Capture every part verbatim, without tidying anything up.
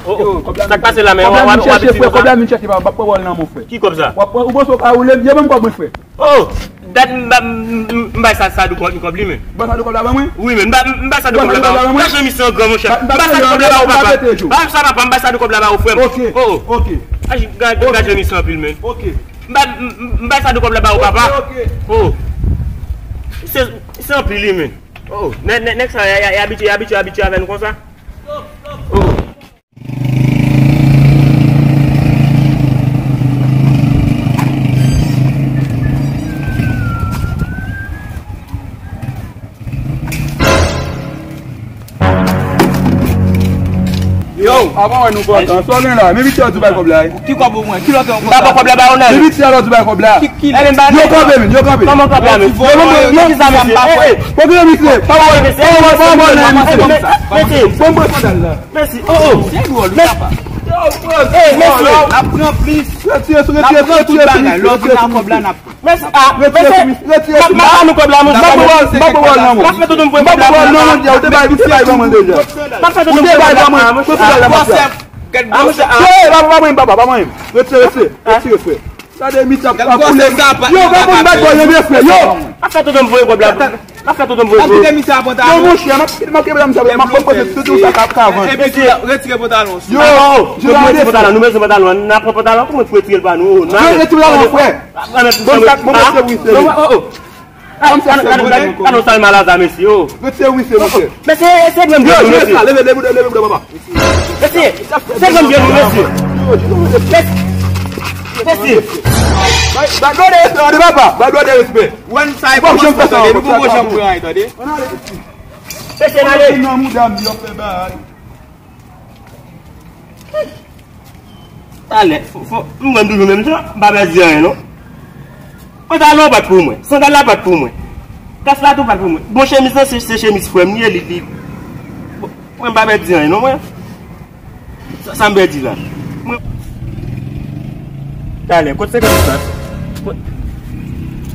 Oh, oh. Sa k pase la, men? Kòb la vin chèche, frè. Kòb la vin chèche, pa, pa pran wòl nan, mon frè. Ki kòb sa? W ap pran, ou panse w ka woule m? Yo ban m kòb mwen, frè. Oh, dat m ba, m, m, m bay sa, Sadou kòb, kòb li, men. Ba Sadou kòb la ba mwen? Wi, men, m ba, m ba Sadou kòb la ba ou. Ba jan misye an gran, monchè. M ba Sadou kòb la ba ou, papa. Ba sa, papa, m ba Sadou kòb la ba ou, frè m. Ok, ok. Oh, oh. Aj, gad, gad jan misye anpil, men. Ok. M ba, m, m, m ba Sadou kòb la ba ou, papa. Ok, ok. Oh. Se, se anpil, li, men. Oh, nè, nè, nèg sa, y, y, y abitye, y abitye, abitye avè nou konsa. Oh. Yo! Avan wè nou kontan. Sa w gen la? Men piti a di bay kòb la, wi. Ki kòb ou mwen? Ki lòt yon konsa? M pa ba kòb la ba ou, non. Men piti a lò di bay kòb la. Ki, ki lè? Yo kanpe, men, yo kanpe. Kòman kanpe, men? Yo kanpe, yo. Ki sa, mesye? Eh, eh. Bon, gen misye. Pa wè, pa wè, pa wè, pa wè, mesye. Mesye. Bon, bon, sandal la. Mèsi. Oh, oh. Mèsi. Eh, mèsi. N ap pran plis. Retire, retire, retire, retire. Lè w vin ak kòb la, n ap pran. Mèsi. Ah, retire, retire. M ap ba nou kòb la, mwen. M ap ba nou kòb la, mwen. M ap ba nou kòb la, mwen. M ap ba nou kòb la, mwen. M ap ba nou kòb la, mwen. Ou te bay ban mwen. Ou te bay ban mwen. Ba mwen, papa, ba mwen. Retire, retire. Retire, frè. Gade misye ap ap koule. Yo, gade moun bat bò yo, mesye, yo. Ap fè tout moun voye kòb la. Ap fè tout moun voye kòb. Ap kite misye a pantalon. Non, monchè, m ap, m ap kenbe la, misye, m ap, m ap poze tout sa ka, ka vann. Epi tou, retire pantalon sou. Yo, nou bezwen pantalon, nou bezwen pantalon, n a pran pantalon, kòman pou retire l pa nou? Yo, retire pantalon, frè. Bon, sa, bon, mesye, wi, se li. Gade, gade, gade, gade, gade, gade, gade, mesye, yo. Retire, wi, se, mesye. Mesye, se grann byen nou, mesye. Leve, leve, leve, leve, papa. Mesye, se grann byen nou, mesye. Mesye. Mesye. Bay, bay, bay, bay, papa. Bay, bay, respè. Wè n sa e pa janm fè sa, tande. Nou poko janm pran, tande. Mesye, n ale. Nan mouda m, yo fè bay. Talè, fò, fò, m wè m toujou menm jan, m pa pèdi anyen, non. Pantalon an pa t pou mwen, sandal la pa t pou mwen, kas la tou pa t pou mwen. Bon, chemiz lan, se, se chemiz frè m li ye, li, li. Bon, mwen m pa pèdi anyen, non, mwen. Sa, sa m pèdi la? Mwen. Talè, kot senkant sa? Kot?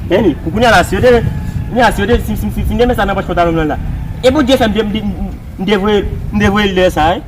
Meni, pou kounye a la, si yo te, kounye a, si yo te, si, si, si, si m te met sa nan pòch pantalon m nan la. E Bondye fè m te, m te, m te voye, m te voye l dèyè sa, wi.